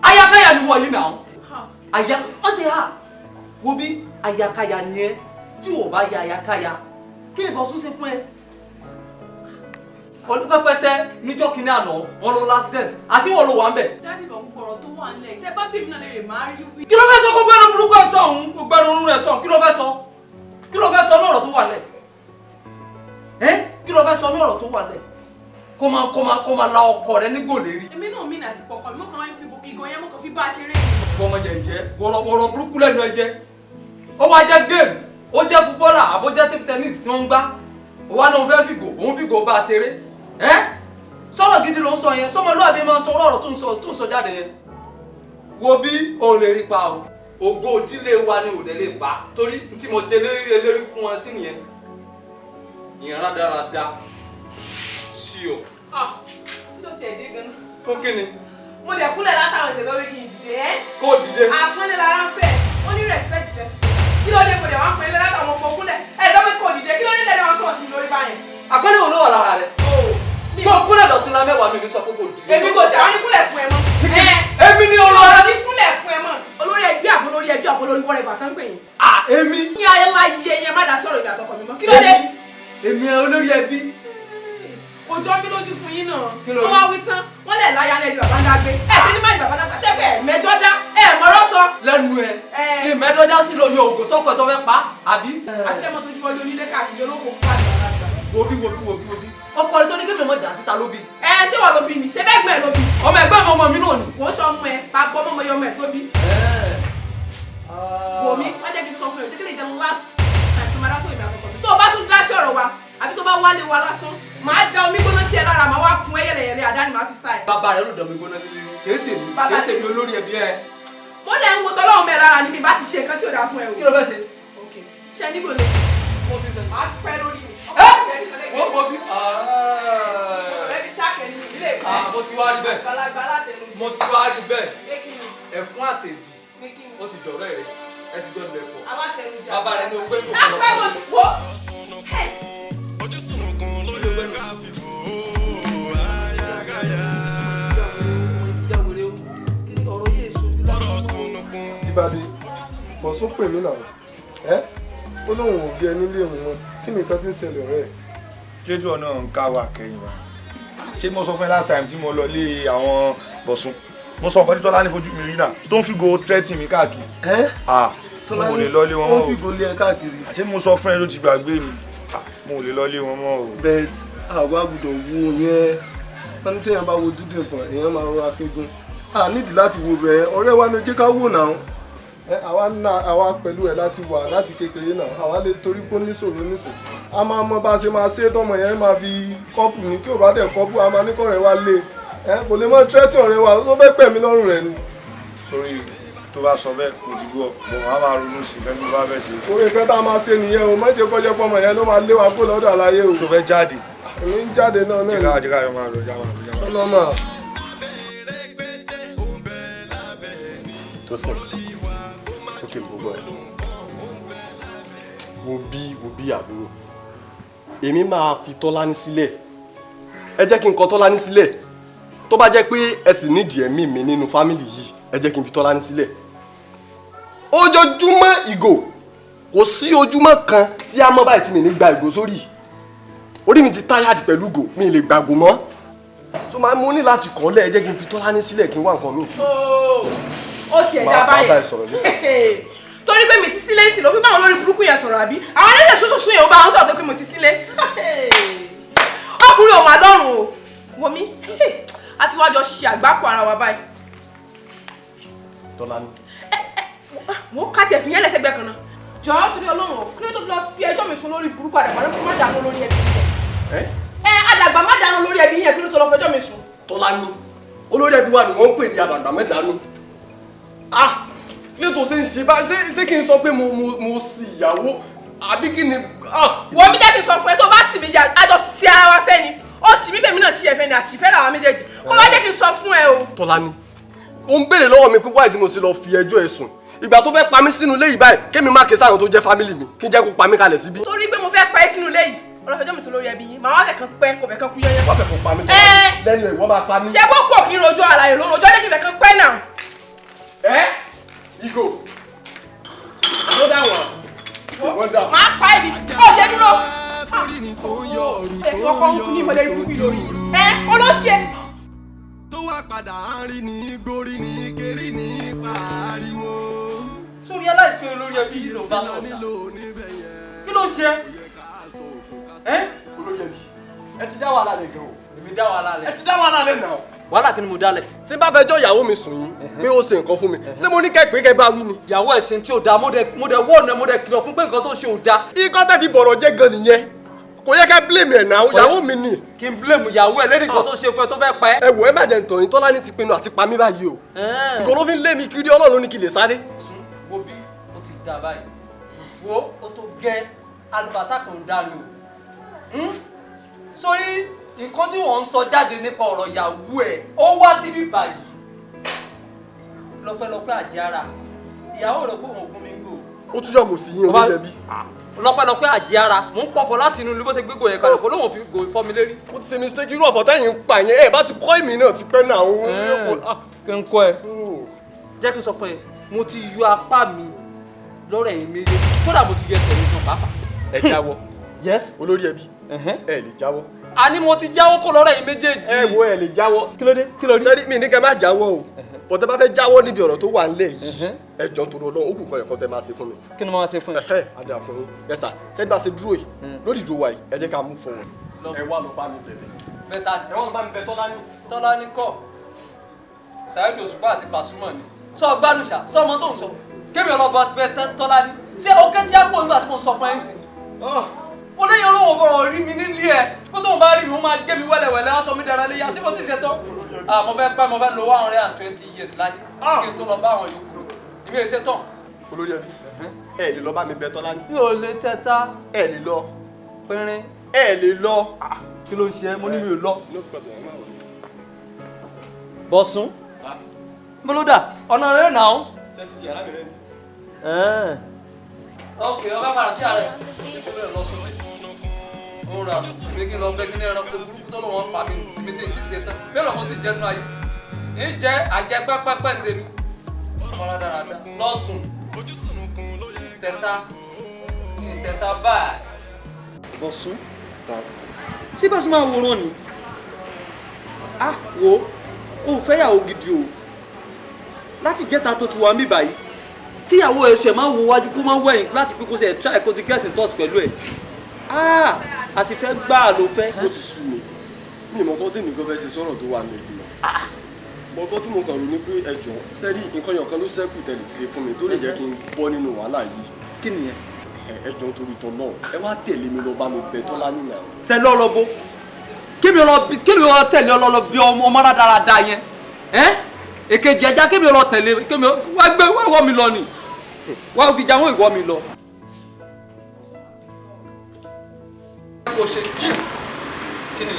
[SPEAKER 7] Ayakaya ni wọ̀ yìí náà. Aya wọ́n ṣe hà wo bí ayakaya ni ẹ. Tí o bá ya ayakaya, kí ni Bọ̀sún ṣe fún ẹ? Ọdún pẹpẹsẹ níjọ́ kínní àná, wọn ló l'accident, àṣìwọ̀ ló wà ń bẹ̀.
[SPEAKER 3] Daddy, bọ̀, gbogbo ọ̀rọ̀ tó wà nílẹ̀ yìí, tẹ́ bá bí mi náà lè rè máa rí wí.
[SPEAKER 7] Kí ló fẹ́ sọ? Kó gbẹ́nu burúkú ẹ̀ sọ̀hún, kó gbẹ́nu orun ẹ̀ sọ̀hún. Kí ló fẹ́ sọ? Kí ló fẹ́ sọ ní ọ̀rọ̀ tó wà lẹ̀ ẹ́? Kí ló fẹ́ sọ ní ọ̀rọ̀ tó wà lẹ̀? Kó máa la ọkọ rẹ ní gòlè rí.
[SPEAKER 3] Èmi náà mí àti pọkàn mi, mo kàn ń fi ìgò yẹn, mo kàn fi bá a ṣeré.
[SPEAKER 7] Ọmọ yẹyẹ, wọ̀rọ̀ burúkú lẹ́nu ẹyẹ. Ó wá jẹ́ game, ó jẹ́ footballer àbó jẹ́ table tennis tí wọ́n ń gbá, ó wá ní òun fẹ́ fìgò, òun fìgò bá a ṣeré. Ẹ́ sọ̀rọ̀ gidi ló ń sọ yẹn? Sọmọlúwàbí máa ń sọ ọ̀rọ̀ tó ń sọ jáde yẹn? Wo bí, o lè rí pa o. Ògo òdílé wa ni ò dẹ̀ lè pa, torí tí mo jẹ lérí lérí fún wọn sí nìyẹn. Ìyẹn rádaràda sí ọ.
[SPEAKER 3] Ah, kí ló tiẹ̀ dé gan-an?
[SPEAKER 7] Fún kíni?
[SPEAKER 3] Mo dẹ̀ kúnlẹ̀ látàwọn ìṣẹ̀lẹ̀ wí kí n dìde ẹ́.
[SPEAKER 7] Kó o dìde.
[SPEAKER 3] Àpọ́nlé lára ń fẹ́, ó ní respect, respect. Kí ló dé? Mo dẹ̀ wá ń pọ́nlé látàwọn ọmọ kúnlẹ̀. Ẹ̀ lọ́wọ́ kò dìde, kí ló dé tẹ̀lé wọn sọ̀rọ̀ sí mi lórí báyẹn?
[SPEAKER 7] Àpẹẹrẹ wo ló wà lára rẹ? Kó o kúnlẹ̀ dọ̀tún la 10 mi ní sọ pé kò dìde.
[SPEAKER 3] Èmi kò tí àwọn ní kúnlẹ̀ fún ẹ mọ́.
[SPEAKER 7] Èmi ni olórí.
[SPEAKER 3] Ọ̀rọ̀ ní kúnlẹ̀ fún ẹ mọ́. Olórí ẹbí àbò, lórí ẹbí àbò, lórí wọ́rẹ̀ bàtà ń pè yín.
[SPEAKER 7] À, èmi.
[SPEAKER 3] Ní ayé máa yẹ yẹn, má dá sọ̀rọ̀ ìgbà àtọkọ mi mọ́. Kí ló dé?
[SPEAKER 7] Èmi olórí ẹbí.
[SPEAKER 3] Kò jọ mí lójú fún yín náà.
[SPEAKER 7] Kí ló
[SPEAKER 3] Wọ́n
[SPEAKER 7] rí?
[SPEAKER 3] wá wí tán, wọ́n lẹ̀ láyà lẹ́ni bàbá ń dágbé. Ẹ ṣe ní má ní bàbá náà tẹ́fẹ̀ mẹ́jọ dá, ẹ mọ̀rọ̀ sọ.
[SPEAKER 7] Lẹ́nu ẹ.
[SPEAKER 3] Ẹ.
[SPEAKER 7] Ìmẹ́dọ́já sí lóye ògùn sọ́kọ̀ tó fẹ́ pa àbí.
[SPEAKER 3] Àti tẹ́ mọ́ tójú wọlé onílé káàkiri olóko fún àgbàlagbà.
[SPEAKER 7] Wo bí, wo bí, wo bí, wo bí. Ọkọ rẹ tó ní kí mi mọ̀ dà síta ló bí.
[SPEAKER 3] Ẹ ṣé wọ́n ló bí ni? Ṣé bẹ́ẹ̀ gbọ́n ẹ ló bí?
[SPEAKER 7] Ọmọ ẹgbẹ́ mi, ọmọ mi náà ni.
[SPEAKER 3] Kò ń sọ ọmọ ẹ, bá gbọ́ mọ́mọ́ yọ ọmọ ẹ tó bí. Wò mí, wọ́n jẹ́ kí n sọ fún ẹ, jẹ́ kí lè jẹun last time tó máa dá sórí mi àkọ́kọ́ mi. Tó o bá tún dá sí ọ̀rọ̀ wa, àbí tó bá wálé wa lásán, màá da omi gbóná sí ẹ lára, màá wá kun ẹ yẹlẹyẹlẹ, àdá ni màá fi sá ẹ.
[SPEAKER 7] Bàbá rẹ ló dọ̀ mí gbóná líle, kìí ṣe mi,
[SPEAKER 3] Bàbá
[SPEAKER 7] kìí ṣe mi olórí ẹbí ẹ.
[SPEAKER 3] Mo dẹ̀ ń wo tọ́lọ́run mẹ́ lára ni mi bá ti ṣe nǹkan tí ò dáa fún ẹ o.
[SPEAKER 7] Kí ló fẹ́ ṣe?
[SPEAKER 3] Ok, ṣe níbo lè?
[SPEAKER 7] Mo ti tẹ̀.
[SPEAKER 3] Màá pẹ́ lórí mi.
[SPEAKER 7] Ẹ
[SPEAKER 3] Ọkọ̀
[SPEAKER 7] wọ́n bọ̀ bí.
[SPEAKER 3] ọ̀rẹ́ mi ṣáàkẹ́ ni ilé ìfẹ́.
[SPEAKER 7] Ah, mo ti wá rí bẹ́ẹ̀.
[SPEAKER 3] Àgbàlagbà látẹnu.
[SPEAKER 7] Mo ti wá rí bẹ́ẹ̀.
[SPEAKER 3] Pé kí ni?
[SPEAKER 7] Ẹ̀fún àtẹ̀jì.
[SPEAKER 3] Pé kí ni?
[SPEAKER 7] Ó ti dọ̀rẹ́ rẹ̀. Ẹ ti gbọ́dọ̀ ẹ̀pọ̀.
[SPEAKER 3] Alátẹnujẹ.
[SPEAKER 7] Bàbá rẹ̀ ní o gbé kò
[SPEAKER 3] Apẹ́ mo sì wọ́.
[SPEAKER 1] Ojú sùnùkùn ló yẹ ká
[SPEAKER 8] Bọ̀sún pè mí náà. Ẹ́ ó lóun ò bí ẹ nílé òun mọ́. Kí ni nǹkan tí ń ṣẹlẹ̀ ọ̀rẹ́ ẹ̀?
[SPEAKER 4] Kí ló tí wọn náà ń ká wa kẹ́yìn wa? Ṣé mo sọ fún ẹ last time tí mo lọ lé àwọn Bọ̀sún? Mo sọ nǹkan tí Tọ́lá ní fojú mi rí náà tó ń fi go threaten mi káàkiri.
[SPEAKER 8] Ẹ́
[SPEAKER 4] Ah, mo ò lè lọ lé wọn mọ́
[SPEAKER 8] ó
[SPEAKER 4] o.
[SPEAKER 8] fi gòlé ẹ káàkiri.
[SPEAKER 4] Ṣé mo sọ fún ẹ ló ti gbàgbé mi? Ah, mo ò lè lọ lé wọn mọ́ o.
[SPEAKER 8] Bet àwa gbọ́dọ̀ wo yẹn. Wọ́n ní téèyàn bá wo dúdú nǹkan, èèyàn máa rọra kégun. A nídìí láti wo bẹ̀rẹ̀ ọ̀rẹ́ wa ló jẹ́ ká wò náà. Ẹ àwa ná àwa pẹ̀lú ẹ̀ láti wà láti kékeré náà. Àwa lè torí pé ó níṣòro nísìn. A máa mọ bá a ṣe máa ṣe tọmọ yẹn máa fi kọ́pù ní tí ò bá dẹ̀ kọ́pù a máa ní kọ́rẹ́ wa lé. Ẹ kò lè mọ tírẹ́tì ọ̀rẹ́ wa ó fẹ́ pẹ̀mí lọ́rùn rẹ̀ ni.
[SPEAKER 4] Sórí tó bá sọ bẹ́ẹ̀ mo ti gbọ́, bọ̀ wọ́n á máa ronú sí i lẹ́nu bá fẹ́ ṣe.
[SPEAKER 8] Orí nǹkan tá a máa ṣe nìyẹn o, má jẹ́ kó jẹ́ pọ́mọ yẹn ló máa lé wa kó lọ́dọ̀ àlàyé o.
[SPEAKER 4] Ṣo fẹ́ jáde?
[SPEAKER 8] Èmi ń jáde náà náà.
[SPEAKER 4] Jẹ́ ká jẹ́ ká yọ máa lọ, já máa lọ, já máa lọ.
[SPEAKER 8] Ọlọ́mọ.
[SPEAKER 2] Tósìn, ókè gbogbo ẹ. Wo bí wo bí àbúrò. Èmi máa fi Tọ́lání sílẹ̀. Ẹ jẹ́ kí n kọ Tọ́lání sílẹ̀. Tó bá jẹ́ pé ẹ sì nídìí ẹ̀mí mi nínú family yìí, ẹ jẹ́ kí n fi Tọ́lání sílẹ̀. Ojoojúmọ́ ìgò, kò sí ojúmọ́ kan tí a mọ́ báyìí tí mi ní gba ìgò sórí. Orí mi ti tired pẹ̀lú ìgò, mi ì lè gbàgò mọ́. So máa mú ní láti kọ́lẹ̀, ẹ jẹ́ kí n fi Tọ́lání sílẹ̀ kí n wá nǹkan mi sí.
[SPEAKER 3] Ooo, ó tiẹ̀ dá
[SPEAKER 2] Máa bá
[SPEAKER 3] báyẹn.
[SPEAKER 2] ẹ sọ̀rọ̀ nípa.
[SPEAKER 3] Torí pé mi ti sílé ń sì ló fi báwọn olórí burúkú yẹn sọ̀rọ̀ àbí? Àwọn ẹlẹ́dẹ̀ ṣoṣooṣù yẹn ó bá wọn sọ̀rọ̀ tó pé mo ti sílé. Ọkùnrin ò mà lọ́rùn o. Wo mi, a ti wá jọ ṣe àgbákò ara wa báyìí.
[SPEAKER 2] Tọ́lání.
[SPEAKER 3] Wo ká tiẹ̀ fi yẹn lẹ́sẹ̀gbẹ́ kan náà. Jọ̀ọ́ torí Ọlọ́run o, kí ló tó fi lọ fi ẹjọ́ mi sùn lórí burúkú àdàgbà ló má dànù lórí ẹbí yẹn. Ẹ àdàgbà má dànù lórí ẹbí yẹn kí ló tó lọ fẹjọ́ mi sùn.
[SPEAKER 2] Tọ́lání, olórí ẹbí wa ni wọ́n ń pè ní àdàgbà mẹ́dánú. Ah, ilé tó ṣe ń ṣe bá ṣé ṣé kí n sọ pé mo sì ìyàwó àbí kí ni ah.
[SPEAKER 3] Wọ́n mi jẹ́ kí n sọ fún ẹ tó bá sì mí jà àjọ ti ara wa fẹ́ ni ó sì mí fẹ́mi náà sí ẹ̀fẹ́ ni àṣìfẹ́ làwọn méjèèjì kó wá jẹ́ kí n sọ fún ẹ o.
[SPEAKER 2] Tọ́lání, ó ń béèrè lọ́wọ́ mi pé wáyé tí mo ṣe lọ fi ẹjọ́ ẹ sùn. Ìgbà tó fẹ́ pa mí sínú ilé yìí báyìí, kémi má ké sáwọn tó jẹ́ family mi, kí n jẹ́ kó pa mí kalẹ̀ síbí.
[SPEAKER 3] Torí pé mo fẹ́ pa ẹ́ sínú ilé yìí ọlọ́fẹ́jọ́ mi sùn lórí ẹbí yìí màá wá fẹ́ kan pẹ́ kò fẹ́ kan kú yányán.
[SPEAKER 2] Wọ́n fẹ́ kó pa mí
[SPEAKER 3] Ẹ.
[SPEAKER 2] lẹ́nu ìwọ máa pa mí.
[SPEAKER 3] Ṣé bó kú òkè rojọ́ àlàyé ló ń rojọ́ jẹ́ kí n fẹ́ kan pẹ́ náà.
[SPEAKER 2] Ẹ Ìgò, another one. Wonderful.
[SPEAKER 3] Màá pa ẹ́ ni ó ṣe dúró.
[SPEAKER 1] Orí ni tó ń yọ ọ̀rù
[SPEAKER 3] Ẹ
[SPEAKER 1] tó
[SPEAKER 3] ọkọ̀
[SPEAKER 1] ń
[SPEAKER 3] ń
[SPEAKER 1] yọ
[SPEAKER 3] kú ní ìmọ̀lẹ́
[SPEAKER 1] ọ̀rù
[SPEAKER 3] ikú
[SPEAKER 1] tó
[SPEAKER 3] lórí.
[SPEAKER 1] dúró.
[SPEAKER 3] Ẹ olóṣè.
[SPEAKER 1] Tó wá padà á rí ní gbórí ní kérí ní pariwo.
[SPEAKER 7] Sórí aláìsí olórí ẹbí yìí ló bá sọ̀rọ̀ sá.
[SPEAKER 1] Nílò níbẹ̀ yẹn.
[SPEAKER 7] Kí ló ṣe ẹ́?
[SPEAKER 2] Olórí ẹbí, ẹ ti dá wàhálà lẹ̀ gan o.
[SPEAKER 7] Èmi dá wàhálà
[SPEAKER 2] Ẹ
[SPEAKER 7] lẹ̀.
[SPEAKER 2] ti dá wàhálà lẹ̀ náà.
[SPEAKER 7] Wàhálà kí ni mo dálẹ̀?
[SPEAKER 2] Tí n bá fẹjọ́ ìyàwó mi sùn yín pé ó ṣe nǹkan fún mi, ṣé mo ní kẹ́ pé kẹ́ bá wí ni?
[SPEAKER 7] Ìyàwó ẹ̀sìn tí ò dáa, mo dẹ̀ wọ́ọ̀nù ẹ, mo dẹ̀ kìlọ̀ fún pé nǹkan tó ṣe ò dáa.
[SPEAKER 2] Ikọ́ tẹ́ fi bọ̀rọ̀ jẹ́ gan nìyẹn. Kò yẹ kẹ́ blame ẹ̀ náà, ìyàwó mi ni.
[SPEAKER 7] Kí n blame ìyàwó ẹ lérí nǹkan tó ṣe fún ẹ tó fẹ́ pa ẹ́.
[SPEAKER 2] Ẹ wò ẹ má jẹ́ ntọ̀yìn, Tọ́lání ti pinnu àti pa mí báyìí o. Ìgò ló fi ń lé mi kiri, Ọlọ́run ló ní kí n lè sáré.
[SPEAKER 7] Sùn wo bí ó ti dà báyìí. Wo ó tó gẹ́ alùbátà kan ń dànù o. Sórí nǹkan tí wọ́n ń sọ jáde nípa ọ̀rọ̀ ìyàwó ẹ̀ ó wá síbí báyìí. Lọ́pẹ́lọpẹ́ àjẹ́ ara ìyàwó rẹ̀ pé òun ò gún mi ń gò.
[SPEAKER 2] Ó tún yọ̀gò sí yín olórí ẹbí.
[SPEAKER 7] Lọ́pẹ́lọpẹ́ àjẹ́ ara mò ń pọ̀fọ̀ láti inú ilé bó ṣe gbégbó yẹn kalẹ̀ kó lóun fi gò fọ́ mi lérí.
[SPEAKER 2] Ó ti ṣe mistake irú ọ̀fọ̀ tẹ́yìn ń pa yẹn, ẹ bá ti kọ́ èmi náà ti pẹ́ náà.
[SPEAKER 7] Kí n kọ́ ẹ. Jẹ́ kí n sọ fún ẹ, mo ti yọ apá mi lọ́rọ̀ ẹ̀yìn méjèèjì kódà mo ti yọ ẹsẹ̀ mi gan pàápàá.
[SPEAKER 2] Ẹ jáwọ́.
[SPEAKER 7] Yes.
[SPEAKER 2] Olórí ẹbí, ẹ lè jáwọ́.
[SPEAKER 7] A ní mo ti jáwọ́ kó lọ́rọ̀ ẹ̀yìn méjèèjì.
[SPEAKER 2] Ẹ wo ẹ lè jáwọ́.
[SPEAKER 7] Kí ló dé? Kí ló rí?
[SPEAKER 2] Sẹ́rí mi ní kẹ́ má jáwọ́ o. Bọ̀dẹ́ bá fẹ́ jáwọ́ níbi ọ̀rọ̀ tó wà nílẹ̀ yìí, ẹ jọ̀ọ́ nítorí Ọlọ́run, ó kù kan ẹ̀kọ́ tẹ máa ṣe fún mi.
[SPEAKER 7] Kí ni mo máa ṣe fún ẹ?
[SPEAKER 2] Ẹ̀hẹ́, á dáa fún yín. Yes sir, sẹ́rí bá ṣe dúró yìí, lórí ìdúró wa yìí, ẹ jẹ́ ká move forward. Ẹ wá lọ bá mi bẹ̀bẹ̀.
[SPEAKER 7] Bẹ́tà
[SPEAKER 2] Ẹ wá lọ bá mi bẹ̀ Tọ́lání.
[SPEAKER 7] Tọ́lání kọ́ Saheed Òṣùpá àti Pasuma ni. Sọ gbádùn ṣá, sọ ọmọ tó ń sọ. Kémi ọlọ́ba bẹ Tọ́lání. Ṣé o ké tí a pò nígbà tí mo sọ fún ẹ ń sìn? Mo léyìn olówó bọ̀rọ̀ rí mi nílé ẹ. Kó tóun bá rí mi, ó máa gé mi wẹ́lẹ̀wẹ́lẹ́, á sọ mí dára léyà. Ṣé mo ti ṣe tán? Mo fẹ́ pẹ́, mo fẹ́ lo 120 years láyé. Kí n tó lọ bá àwọn yòókù. Èmi ò ṣe tán.
[SPEAKER 2] Olórí ẹbí, ẹ lè lọ bá mi bẹ̀ Tọ́lání.
[SPEAKER 7] Mi ò lè tẹ́ta.
[SPEAKER 2] Ẹ lè lọ.
[SPEAKER 7] Pínrín.
[SPEAKER 2] Ẹ lè lọ.
[SPEAKER 7] Kí ló ń ṣe ẹ́? Mo ní mi ò lọ.
[SPEAKER 2] No problem, ẹ má wọlé.
[SPEAKER 7] Bọ̀sún. Mo ló dà, ọ̀nà rẹ̀ nà ó.
[SPEAKER 2] Ṣé ti jẹ arábìnrin ti?
[SPEAKER 7] Ok, ọba padà sí ààrẹ. Ó ra mi kí n lọ bẹ kí ní ẹranko burúkú tó lọ́wọ́ pa mi èmi tí ì ti ṣe tán. Mélòó mo ti jẹnu ayé? Ń jẹ àjẹpẹ́pẹ́pẹ́ tèmi. Ọmọ dáradára lọ́sùn.
[SPEAKER 1] Ojú sùnùkùn
[SPEAKER 7] tẹ̀ta, kí n tẹ̀ta báyìí. Bọ̀sún, ṣé bá ṣe máa wòran ni? Ah, wo, o ò fẹ́yàwó gidi o. Láti jẹ́ta tó ti wà ń bí báyìí, kíyàwó ẹ̀ ṣẹ̀ máa wo wájú kó máa wẹ̀yìn láti pé kó ṣe try kó ti get in touch pẹ̀lú ẹ̀. Ah, a sì fẹ́ gbáà ló fẹ́.
[SPEAKER 2] Ó ti sú mi. Mi ì mọ nǹkan tèmi gan fẹ́ ṣe sọ̀rọ̀ tó wà nílùú náà. Mọ̀ọ́kọ́ tí mo kàn rò ní pé ẹjọ́ sẹ́rí nǹkan yọ̀kan ló ṣẹ́kù tẹ̀lé ṣe fún mi tó lè jẹ́ kí n bọ́ nínú wàhálà yìí.
[SPEAKER 7] Kí nìyẹn?
[SPEAKER 2] Ẹjọ́ nítorí tọ́ náà ẹ wá tẹ̀lé mi lọ bá mi bẹ̀ Tọ́lá nínú àwọn.
[SPEAKER 7] Tẹ̀lé ọlọ́bó. Kémi lọ tẹ̀lé ọlọ́lọ́ bí ọmọ rádaràda yẹn. Èkejì ẹja kémi lọ tẹ̀lé kémi wá gbé wọ́ mi lọ ni. Wá fi jáwọ́ ìwọ́ mi lọ. Kò ṣe kí kí ni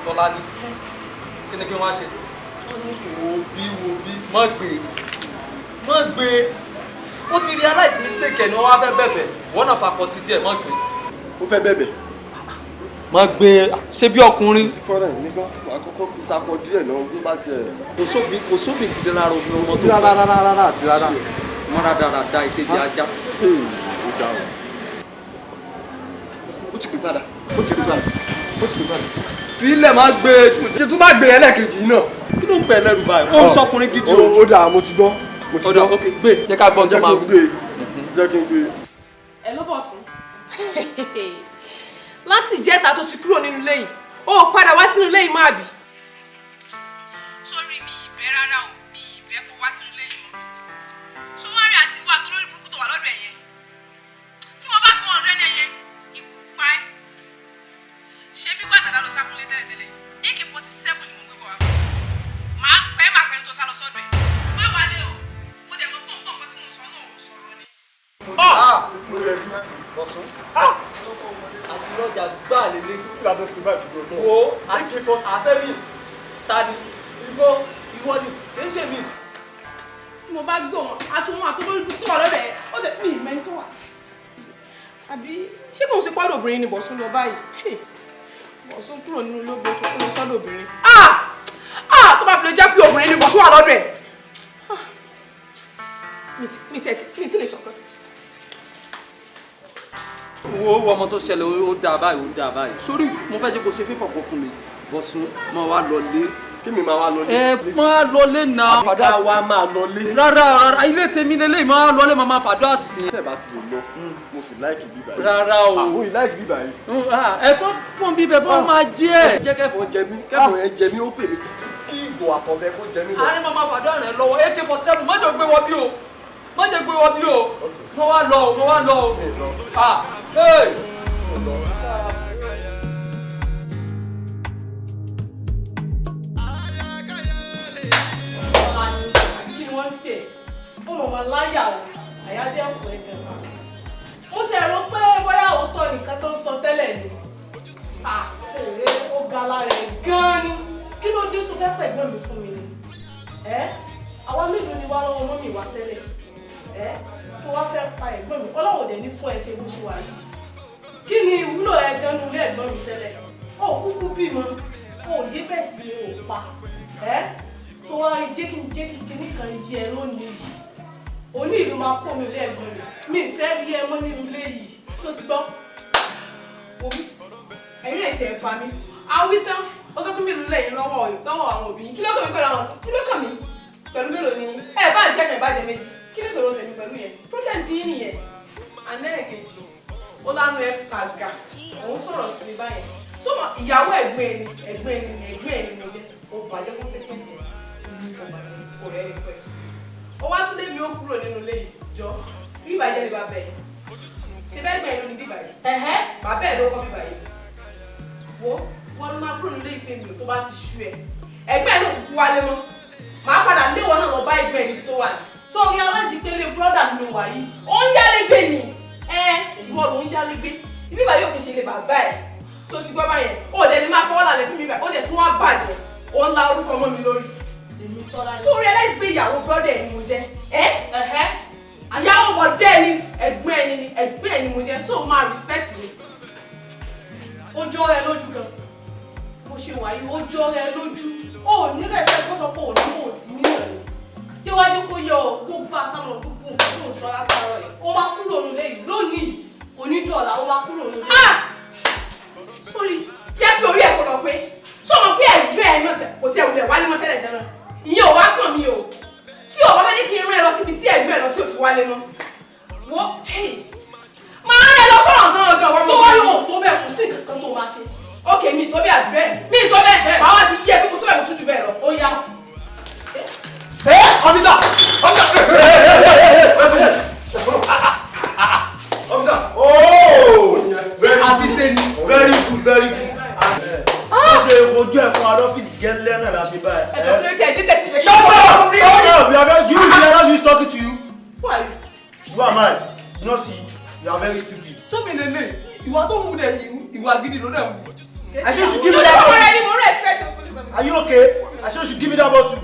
[SPEAKER 7] Tọ́lá ní kí ni kí wọ́n á ṣe? Wo bí má gbé ó ti realize mistake ẹ̀ ni wọ́n wá fẹ́ bẹ̀bẹ̀ wọ́n náà fakọ sí díẹ̀ má gbé.
[SPEAKER 2] Ó fẹ́ bẹ̀bẹ̀.
[SPEAKER 7] Má gbé ṣe bí ọkùnrin.
[SPEAKER 2] Fọ́nrán yìí nígbà wàá kọ́kọ́ fi sakọ díẹ̀ náà bí bá tiẹ̀.
[SPEAKER 7] Kò sóbì gidi lára obìnrin ọmọ tó
[SPEAKER 2] fẹ́. Rárá rárá àti rárá.
[SPEAKER 7] Mọ́ra dáradára ìkejì ajá.
[SPEAKER 2] Ó dá o. Ó ti pè padà. Ó ti pè padà. Ó ti pè padà.
[SPEAKER 7] Fílẹ̀ má gbé.
[SPEAKER 2] Ṣé tún bá gbé ẹlẹ́ẹ̀kejì yìí náà?
[SPEAKER 7] Kí ló ń pẹ̀ lẹ́rù báyìí? Ó ń sọkùnrin gidi o.
[SPEAKER 2] Ó dáa, mo ti gbọ́. Mo ti gbọ́.
[SPEAKER 7] Ok, gbé. Jẹ́ ká gbọ́n tó máa
[SPEAKER 2] gbé. Jẹ́ kí n gbé.
[SPEAKER 3] Ẹ ló bọ̀ sùn. Láti ìjẹta tó ti kúrò nínú ilé yìí, ó padà wá sínú ilé yìí máa bì. Sórí mi ìbẹ́ rárá o, mi ìbẹ́ kó wá sínú ilé yìí mọ́. Sówárì àti ìwà tó lórí burúkú tó wà lọ́dọ̀ ẹ̀ yẹn. Tí mo bá fún ọ̀rẹ́ ní ẹyẹ, ikú pa ẹ́. Ṣé bí gbàtàdá ló sá fún ilé tẹ́lẹ̀tẹ́lẹ̀? AK-47 ni mo gbé bọ̀ wá. Màá pẹ́ máa pẹ́ tó sá lọ sọ́dọ̀ ẹ̀. Má wálé o, mo dẹ̀ mọ́ pọ̀npọ̀n nǹkan tí mo sọ náà ò sọ̀rọ̀ ni.
[SPEAKER 7] Bọ̀sún. Àṣírọ́jà gbà lélẹ̀.
[SPEAKER 8] Ìlànà sí báyìí dúró náà.
[SPEAKER 7] Wo àṣírí ta ni? Ìwọ ni kì í ṣe mi.
[SPEAKER 3] Tí mo bá gbé òun àtúnwọ̀n àtúnlórí tó wà lọ́dọ̀ ẹ̀, ó ṣe mí ìmẹ́ni tó wà. Àbí ṣé kò ń ṣe pọ́dọ̀ obìnrin ni Bọ̀sún lọ báyìí? Bọ̀sún kúrò nínú ilé obìnrin tó kúrò sọ́dọ̀ obìnrin. Tó bá fi lè jẹ́ pé obìnrin ni Bọ̀sún wà lọ́dọ̀ ẹ̀. Mi ti lè sọ̀kan.
[SPEAKER 7] Wo ọmọ tó ṣẹlẹ̀ ó dáa báyìí ó dáa báyìí. Sórí mo fẹ́ jẹ́ kó ṣe fífọ̀ kan fún mi. Bọ̀sún máa wá lọ lé.
[SPEAKER 2] Kí mi máa wá lọ lé?
[SPEAKER 7] Ẹ máa lọ lé náà.
[SPEAKER 2] Ká wá máa lọ lé.
[SPEAKER 7] Rárá rárá ilé tèmi lélẹ̀ máa lọ lé máa fàdúrà sí.
[SPEAKER 2] Bẹ́ẹ̀ bá ti lè lọ, mo sì láìkì bíbá yìí.
[SPEAKER 7] Rárá o.
[SPEAKER 2] Àwọn ìláìkì bíbá yìí.
[SPEAKER 7] Ẹ̀fọn fún bíbẹ̀ fún máa jẹ́.
[SPEAKER 2] Jẹ́ kẹ́fọn jẹ mí, kẹ́fọn yẹn jẹ mí ó pè mí kí ìgò àtọ̀bẹ kó jẹ mí lọ.
[SPEAKER 7] Àárín máa fàdúrà rẹ̀ lọ́wọ́ AK-47 má jẹ́ gbé wọ bí o. Má jẹ́ gbé wọ bí o. Mo wá lọ o, mo wá lọ o. Ah, hey!
[SPEAKER 6] Kí wọ́n ń tè ó mọ̀ wọ́n láyà o, àyájẹ́ kò ẹ̀ gan. Mo ti ẹ̀rọ pé bóyá òótọ́ nìkan tó ń sọ tẹ́lẹ̀ ni. Èrè ó ga lára ẹ̀ gan-an ni. Kí ló dé tó fẹ́ pẹ̀gbọ́n mi fún mi ni? Àwa mélòó ni wá lọ́wọ́ mọ́mì wa tẹ́lẹ̀? Tó wá fẹ́ pa ẹ̀gbọ́n mi, Ọlọ́run ò dẹ̀ ní fún ẹ ṣe bó ṣe wà yìí. Kí ni ìwúlò ẹ gan nínú ilé ẹ̀gbọ́n mi tẹ́lẹ̀? Ó kúkú bímọ, ó yé bẹ́ẹ̀ sì ni ò pa. Tó wá jẹ́ kí kinní kan yí ẹ lónìí yìí. Òní ìlú máa kó mi ilé ẹ̀gbọ́n mi. Mi ì fẹ́ rí ẹ mọ́ nínú ilé yìí. Tó ti gbọ́?
[SPEAKER 3] Omi, ẹ̀yin lè tẹ̀ pa mi. Awí tán, ó sọ pé mi lù lẹ́yìn lọ́wọ́ àwọn òbí. Kí ló kàn mí pẹ̀lú àwọn kí ló kàn mí pẹ̀lú mélòó ni? Ẹ bá jẹ́ kan ẹ bá jẹ méjì. Kí ni ìṣòro tèmi pẹ̀lú yẹn? Problem ti yín nìyẹn. Àná ẹ̀kejì, ó lánú ẹ kàgà, òun sọ̀rọ̀ sí mi báyẹn. Sọ́mọ ìyàwó ẹ̀gbọ́n ẹni, ẹ̀gbọ́n ẹni, ẹ̀gbọ́n ẹni mo jẹ́. Ó bàjẹ́ kó sẹ́kẹ̀ǹtì. Ó bàjẹ́ kó rẹ̀ ẹ̀ pẹ́. Ó wá tún lé mi ó kúrò nínú ilé yìí jọ. Bí ìbàjẹ́ ni bàbá ẹ̀. Ṣé bẹ́ẹ̀ gbẹ̀yìn ló ní bíbà yìí? Bàbá ẹ̀ ló kọ́ bíbà yìí. Wo wọ́n ló máa kúrò nílé ìfẹ́ mi tó bá ti ṣú ẹ. Ẹgbẹ́ ẹ̀ ló kúkú wálé mọ́. Màá padà léwọ́ náà lọ bá ẹgbẹ́ ẹ̀ níbi tó wà ní.
[SPEAKER 6] Sọ realize pé ilé brọ́dà mi ló wà yìí.
[SPEAKER 3] Ó ń yálégbé ni. Ìwọ ló ń yálégbé. Ibi ìbàyẹ̀ yóò fi ṣe ilé bàbá ẹ̀. Tó ti gbọ́ báyẹn. Ó lè ní máa fọwọ́ lálẹ́ fún mi báyìí. Ó jẹ́ tún wá bàjẹ́. Ó ń la orúkọ mọ́ mi lórí.
[SPEAKER 6] Èmi Tọ́lá ni.
[SPEAKER 3] Tó realize pé ìyàwó brọ́dà ẹ̀ ni mo jẹ́. Ìyàwó bọ̀dẹ́ ẹni, ẹ̀gbọ́n ẹni ni, ẹ̀gbọ́n ẹni mo jẹ́. So máa respect mi.
[SPEAKER 6] Ó jọ ẹ lójú gan. Bó ṣe wà yìí, ó jọ ẹ lójú. Ó ní rẹ̀ kó sọ pé òní ò sí nínú ẹ̀. Jẹ́wájú kó yọ gbogbo àsámọ̀ gbogbo nǹkan tó ń sọ látàárọ̀ yìí. Ó
[SPEAKER 3] Kò dẹ̀ wálé mọ́ tẹ́lẹ̀ dáná. Ìyẹn ò wá kàn mí o. Tí o bá fẹ́ jẹ́ kí n rán ẹ lọ síbi tí ẹ̀gbọ́n ẹ lọ tí ò fi wálé mọ́. Wo máa ń rẹ lọ sọ̀rọ̀ sọ̀rọ̀ gan wọ́n. Tó wá yóò tó bẹ́ẹ̀ kò sí nǹkan tó máa ṣe. Ok, mi tó bẹ́ẹ̀ àbí bẹ́ẹ̀. Mi tó bẹ́ẹ̀ bá wà fi yí ẹ pé mo tó bẹ́ẹ̀ mo tún jù bẹ́ẹ̀ lọ. Ó yá.
[SPEAKER 2] Officer! Officer! Officer! Oh!
[SPEAKER 4] Very good, very good. Ó ṣe ojú ẹ̀ fún wa lọ́fíìsì gẹ́lẹ́ náà la ṣe báyìí.
[SPEAKER 3] Ẹ̀jọ̀ kí ló tẹ̀ ẹ́ tẹ̀ ti ṣe.
[SPEAKER 4] Shut up! Shut up! We are very do you realize who is talking to you?
[SPEAKER 7] Why?
[SPEAKER 4] Who am I? You no see, you are very stupid.
[SPEAKER 7] Sọ́mi lele, ìwà tó ń wù dẹ̀ ìwà gidi ló dẹ̀ ń wù.
[SPEAKER 4] I say you should give me that bottle. Are you okay? I say you should give me that bottle.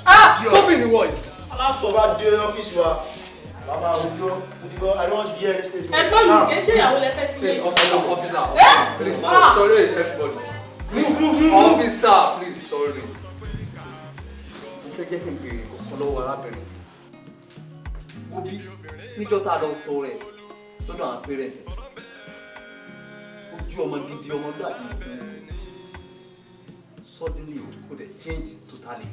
[SPEAKER 7] Ah! Sọ́mi ni wọ̀ yìí.
[SPEAKER 4] Tó bá dé ọ́fíìsì wa, màmá àwùjọ, mo ti gbọ́, I don't want to hear any statement.
[SPEAKER 6] Ẹ̀gbọ́n mi kì í ṣe ìyàwó lẹ fẹ́ sílé.
[SPEAKER 5] Officer, officer, please, sorry everybody.
[SPEAKER 4] Move, move, move.
[SPEAKER 5] Officer, please, sorry. Mo fẹ́ jẹ́ kí n béèrè kọ̀ọ̀kan lọ́wọ́ arábìnrin. Obi, níjọ́ tá a lọ tọ rẹ̀ lọ́dọ̀ àwọn parent ẹ̀. Ojú ọmọ gidi ọmọlúwàbí ìfún. Suddenly, kò dẹ̀ change totally.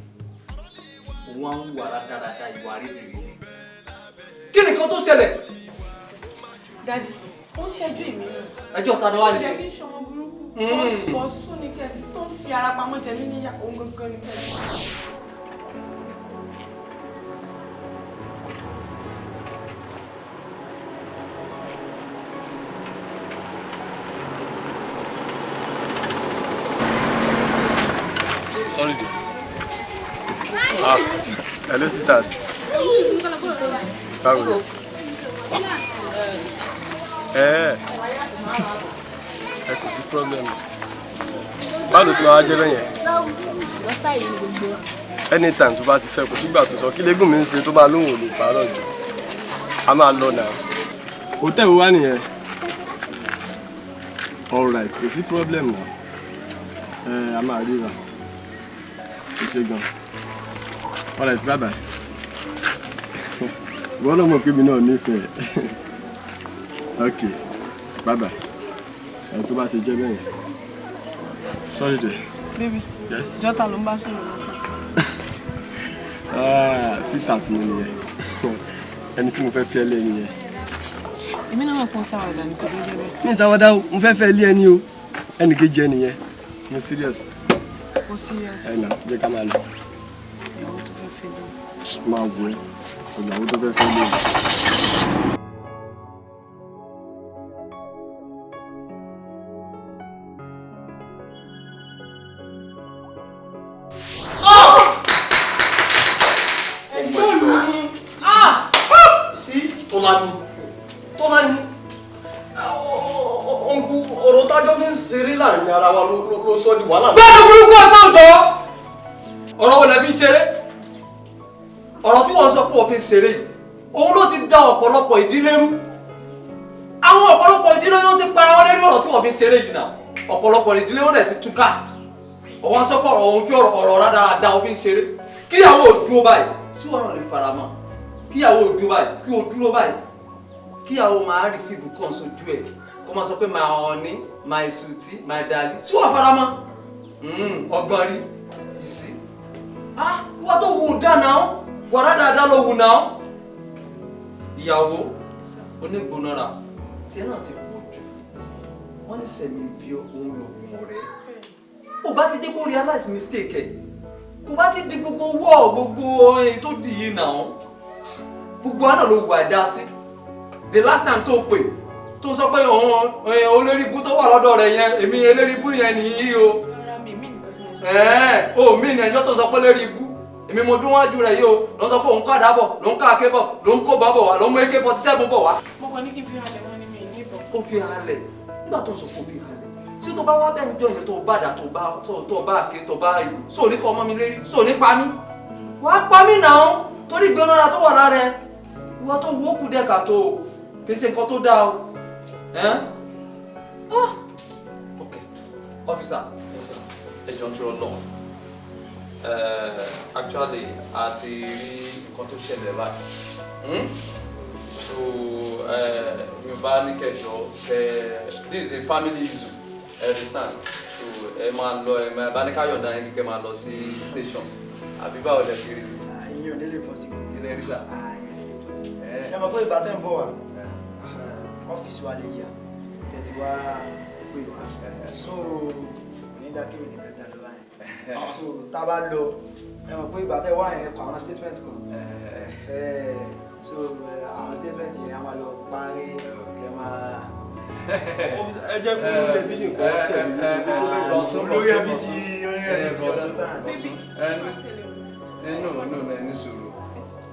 [SPEAKER 5] Òun á ń wà rádaràda ìwà rédèrèdè. Kí ni nǹkan tó ṣẹlẹ̀?
[SPEAKER 6] Dádì, ó ń ṣẹ́jú èmi náà.
[SPEAKER 7] Ẹjọ́ ta ni wá nílé?
[SPEAKER 6] Ilé kí n ṣọmọ burúkú. Ó sún ní kẹ́bi tó ń fi ara pamọ́ jẹ mí níyà òun gangan ní kẹ́bi.
[SPEAKER 2] Sorry, dear. Ah, hello, sweetheart. Báwo ni? Ẹ kò sí problem. Báwo ló sì máa jẹ́ bẹ́yẹn? Anytime tó bá ti fẹ́, kò sígbà tó sọ kí légùn mi ń ṣe tó bá lóhùn ò lè fàárọ̀ jù. A máa lọ náà. Hòtẹ́ẹ̀lì wá nìyẹn. All right, kò sí problem náà. A máa ríra. Kò ṣe gan. All right, bye bye. Ìwọ náà mọ̀ pé mi náà nífẹ̀ẹ́. Ok, bye bye. Ẹ tó bá ṣe jẹ́ bẹ́yẹn. Sorry dear.
[SPEAKER 6] Baby.
[SPEAKER 2] Yes.
[SPEAKER 6] Jọ́ta ló ń bá sọ̀rọ̀.
[SPEAKER 2] Ah, sweetheart mi nìyẹn. Ẹni tí mo fẹ́ fi ẹ́ lé nìyẹn.
[SPEAKER 6] Èmi náà mọ̀ pé ó ṣàwàdà ní kò tó jẹ́ bẹ́ẹ̀.
[SPEAKER 2] Mi ṣàwàdà o, mo fẹ́ fẹ́ lé ẹni o. Ẹnì kejì ẹ nìyẹn. Mo serious.
[SPEAKER 6] Mo serious.
[SPEAKER 2] Ẹ nà, jẹ́ ká máa lọ.
[SPEAKER 6] Ìyàwó tó fẹ́ fẹ́ lé.
[SPEAKER 2] Máa wù ẹ́, ìyàwó tó fẹ́ fẹ́ lé.
[SPEAKER 7] Tọ́lání, Tọ́lání, ọ̀nkú ọ̀rọ̀ tájọ́ fi ń ṣeré láàrin ara wa ló sọ di wàhálà. Bẹ́ẹ̀ni burúkú ọ̀sán òjọ́, ọ̀rọ̀ wo lẹ fi ń ṣeré? Ọ̀rọ̀ tí wọ́n sọ pé òfin ṣeré yìí, òun ló ti da ọ̀pọ̀lọpọ̀ ìdílé rú. Àwọn ọ̀pọ̀lọpọ̀ ìdílé ló ti para wọn lérí ọ̀rọ̀ tí wọ́n fi ń ṣeré yìí náà. Ọ̀pọ̀lọpọ̀ ìdílé wọn dẹ̀ ti túká. Ọ̀wọ́n sọ pé ọ̀rọ̀ òun fi ọ̀rọ̀ rádaràda òfin ṣeré. Kíyàwó ò dúró báyìí, sí ọ̀rọ̀ lè fara mọ́. Kíyàwó ò dúró báyìí, kí o dúró báyìí. Kíyàwó máa receive kan sójú ẹ̀ kó máa sọ pé my honey, my sweetie, my darling. Sí wàá fara mọ́? Ọgbọ́n rí, you see. Ah, wà tó wù dá náà, wà dáadáa ló wù náà. Ìyàwó onígbónára tí ẹ náà ti pọ̀ jù. Wọ́n ní sẹ̀mí bí òun lògùn ọ̀rẹ́. Kò bá ti jẹ́ kó realize mistake ẹ̀. Kò bá ti di gbogbo wọ́ gbogbo èyí tó di yìí náà. Gbogbo àná ló wà dá sí. The last time tó pè tó sọ pé òun olórí ibú tó wà lọ́dọ̀ rẹ̀ yẹn èmi elórí ibú yẹn nìyí o. O mi ní ẹjọ́ tó sọ pé lórí ibú èmi mo dún wájú rẹ̀ yìí o ló sọ pé òun kọ́ àdá bọ̀ ló ń kọ́ àké bọ̀ ló ń kó bọ̀ bọ̀ wá ló ń mú AK-47 bọ̀ wá.
[SPEAKER 6] Mo kàn ní kí n fi halẹ̀ wọn ni mi ní ìbọn.
[SPEAKER 7] Ó fi halẹ̀ nígbà tó sọ pé ó fi halẹ̀ ṣé tó bá wá bẹ́ẹ̀ ń jọ yẹn tó bá dà tó bá àké tó bá ìgò sóò ní fọmọ mi lérí sóò ní pa mí wàá pa mí náà torí ìgbónára tó wà lára ẹ ìwà tó wó kù dẹ́ka tó o kì í ṣe nǹkan tó dáa o.
[SPEAKER 5] Okay, officer, ẹ jọ̀ọ́ nítorí Ọlọ́run. Actually, a ti rí nǹkan tó ṣẹlẹ̀ báyìí. So, mi ò bá ní kẹjọ, this is a family issue, I understand. So,
[SPEAKER 7] Ẹ máa lọ, ẹ máa bá ní ká yọ̀ǹda yín kíkẹ́ máa lọ sí station, àbí báwo lẹ ṣe rí sí?
[SPEAKER 9] Ìyẹn ò ní lè possible.
[SPEAKER 7] Kí lẹ rí sà?
[SPEAKER 9] Ìyẹn ò ní lè possible. Ṣé mo pé ìgbà tẹ́ ń bọ̀ wá, ọ́fíìsì wa lè yà tẹ̀tí wá pè wá, so kò ní dá kí mi nìkan dá lọ báyẹn. So tá a bá lọ, ẹ mọ̀ pé ìgbà tẹ́ wá yẹn kọ àwọn statement kan, so àwọn statement yẹn a máa lọ parí ẹ máa.
[SPEAKER 8] Ẹ jẹ́ kó lórí ẹbí nìkan tẹ̀lé nítorí tó lè
[SPEAKER 7] Bọ̀sùn.
[SPEAKER 9] Olórí ẹbí ti, olórí ẹbí ti understand.
[SPEAKER 7] Bọ̀sùn, ẹ no, no, ẹ ní sùúrù,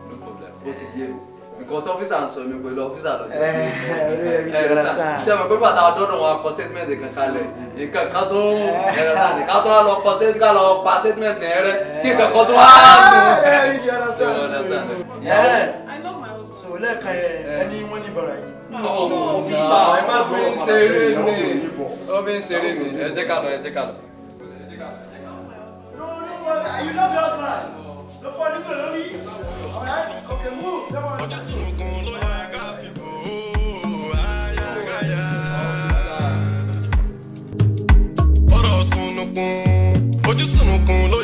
[SPEAKER 7] no problem, ó ti yé mi. Nǹkan tí ọ́fíìsà ń sọ mi pẹ̀lú ọ́fíìsà lọ́jọ́.
[SPEAKER 9] Olórí ẹbí ti understand.
[SPEAKER 7] Ṣé mo pé bàtà ọdọ́dọ̀ wọn kọ statement kan kalẹ̀, nǹkan kan tó ń ẹ̀rọ sáà ní ká tó wá lọ kọ statement, ká lọ pa statement yẹn rẹ, kí nǹkan kan tó wá
[SPEAKER 9] Olórí ẹbí ti understand.
[SPEAKER 3] I love my husband.
[SPEAKER 9] So lẹ́ẹ̀kan yẹn, ẹni wọ́n ní bọ̀, right?
[SPEAKER 7] Ọ́fíìsà, ẹ má gbọ́, ó fi ń ṣeré ni, ó fi ń ṣeré ni. Ẹ jẹ́ ká lọ, ẹ jẹ́ ká lọ.
[SPEAKER 9] You love your husband. No funny go lórí. Alright, okay, move. Come on.
[SPEAKER 1] Ojú sunukun ló yẹ ká fi wò ó ayágáyá. Ọ̀rọ̀ sunukun, ojú sunukun ló